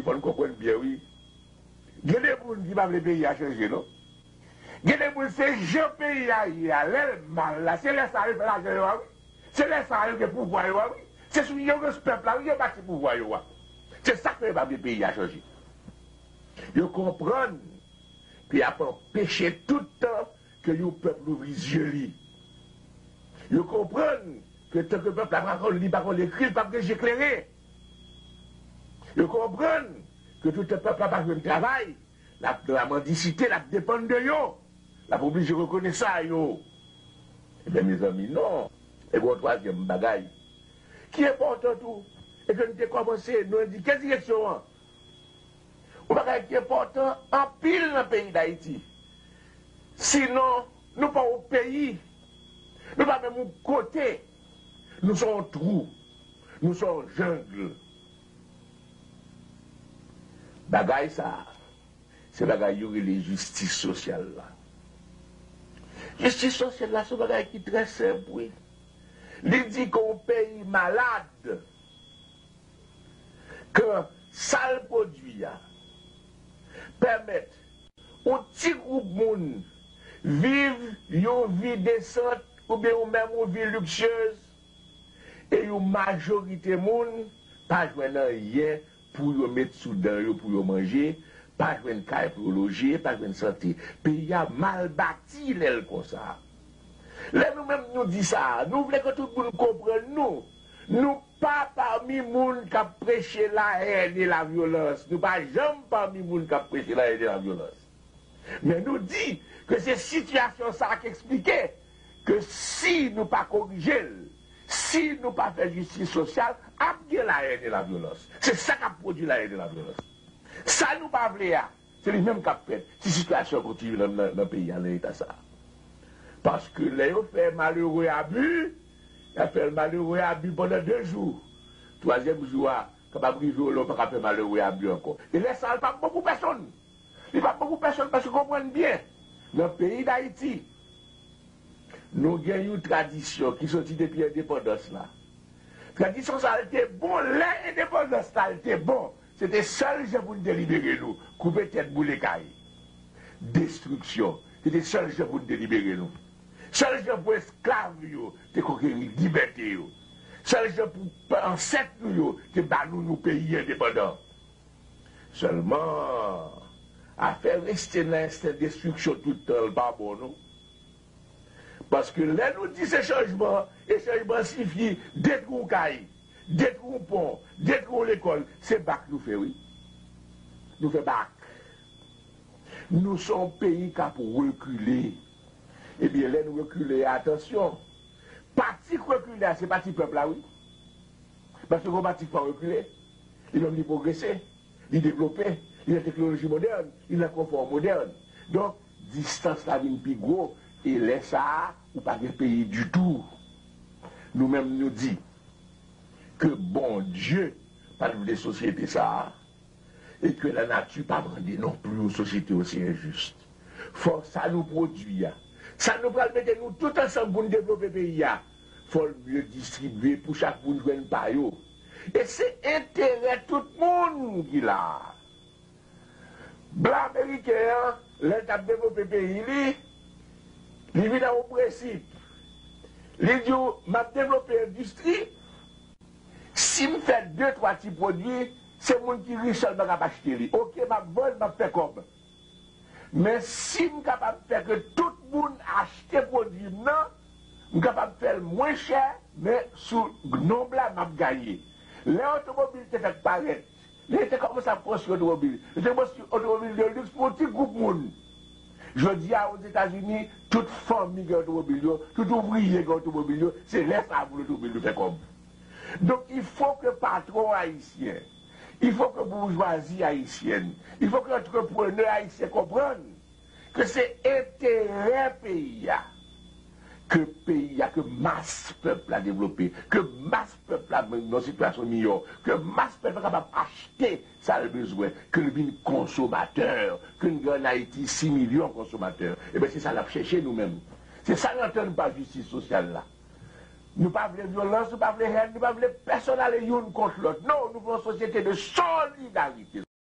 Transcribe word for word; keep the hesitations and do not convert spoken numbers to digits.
Fò n konprann byen, wi. Gen de moun ki pa vle peyi a chanje, non. Gen de moun, se jan peyi a ye a, lè l mal la, se lè sa a yo fè lajan yo a, wi. Se lè sa a yo gen pouvwa yo a, wi. Se sou yo rès pèp la, wi, yo bati pouvwa yo a. Se sa k fè yo pa vle peyi a chanje. Yo konprann ke y ap anpeche tout tan ke yon pèp louvri zye li. Yo konprann ke tanke pèp la pa konn li, pa konn ekri, l p ap gen je klere. Yo konprann ke toutan pèp la pa jwenn travay, l ap nan lamandisite, l ap depann de yo. L ap oblije rekonèt sa yo. Ebyen, mezanmi, non. E gen yon twazyèm bagay ki enpòtan tou, e ke nou te kòmanse, nou endike direksyon an. Yon bagay ki enpòtan anpil nan peyi Dayiti. Sinon, nou pa yon peyi. Nou pa menm yon kote. Nou se yon twou. Nou se yon jang. Bagay sa a, se bagay yo rele jistis sosyal la. Jistis sosyal la, se yon bagay ki trè senp, wi. Li di ke yon peyi malad, ke sa l pwodui a pèmèt yon ti gwoup moun viv yon vi desan oubyen yon, menm yon vi liksyez, e yon majorite moun pa jwenn anyen pou yo met sou dan yo, pou yo manje, pa jwenn kay pou yo loje, pa jwenn sante. Peyi a mal bati lè l konsa. Lè nou menm nou di sa, nou vle ke tout moun konprann nou. Nou pa pami moun k ap preche la haine et la violence. Nou pa janm pami moun k ap preche la haine et la violence. Men nou di ke se sitiyasyon sa a k eksplike ke si nou pa korije l, si nou pa fè jistis sosyal, ap gen la haine et la violence. Se sa k ap pwodui la haine et la violence. Sa nou pa vle a, se li menm k ap fèt si sitiyasyon an kontinye nan, nan, nan peyi a nan eta sa a. Paske lè yo fè malere abi, y ap fè malere abi pandan de jou. Twazyèm jou a, kapab rive w lè w pa ka fè malere abi ankò. E lè sa a, l p ap bon pou pèsonn. Li p ap bon pou pèsonn paske, konprann byen, nan peyi Dayiti, nou gen yon tradisyon ki soti depi endepandans la. Tradisyon sa a, l te bon lè endepandans la, l te bon. Se te sèl jan pou n te libere nou. Koupe tèt, boule kay. Destriksyon. Se te sèl jan pou n te libere nou. Sèl jan pou esklav yo te konkeri libète yo. Sèl jan pou ansèt nou yo te ba nou, nou peyi endepandan. Sèlman, afè reste nan ensten destriksyon tout tan, l pa bon, non. Paske lè nou di se chanjman, e chanjman sifi detwi yon kay, detwi yon pon, detwi yon lekòl, se bak nou fè, wi. Nou fè bak. Nou se yon peyi k ap rekile. Ebyen, lè nou rekile, atansyon. Pati k rekile a, se pati pèp la, wi. Paske gon pati k pa rekile, li menm li pwogrese, li devlope, li nan teknoloji modèn, li nan konfò modèn. Donk, distans la vin pi gwo, e lè sa a, ou pa gen peyi ditou. Nou menm, nou di ke Bondye pa t vle sosyete sa a, e ke lanati pa mande non pli yon sosyete osi enjis. Fò sa nou pwodui a, sa nou pral mete nou tout ansanm pou n devlope peyi a, fò l byen distribye pou chak moun jwenn pa yo. E se enterè tout moun ki la a. Blan ameriken an, lè l t ap devlope peyi li, li vin a yon prensip. Li di w, "M ap devlope endistri. Si m fè de, twa ti pwodui, se moun ki rich sèlman k ap achte li. Oke, m ap vann, m ap fè kòb. Men si m kapab fè ke tout moun achte pwodui m nan, m kapab fè l mwen chè, men sou nonb la, m ap gaye." Lè otomobil te fèk parèt, li te kòmanse ap konstwi otomobil. Li te konstwi otomobil de liks pou yon ti gwoup moun. Jodi a, Ozetazini, tout fanmi gen otomobil yo, tout ouvriye gen otomobil yo, se lè sa a pou otomobil yo fè kòb. Donk, il faut que patwon ayisyen, il faut que boujwazi ayisyèn, il faut que antreprenè ayisyen konprann ke se enterè peyi a, ke peyi a, ke mas pèp la devlope, ke mas pèp la nan yon sitiyasyon miyò, ke mas pèp la kapab achte sa l bezwen, ke l vin konsomatè, ke n gen ann Ayiti sis milyon konsomatè. Ebyen, se sa n ap chèche nou menm. Se sa n antann pa jistis sosyal la. Nou pa vle vyolans, nou pa vle hèn, nou pa vle pèsonn ale youn kont lòt. Non, nou vle yon sosyete de solidarite.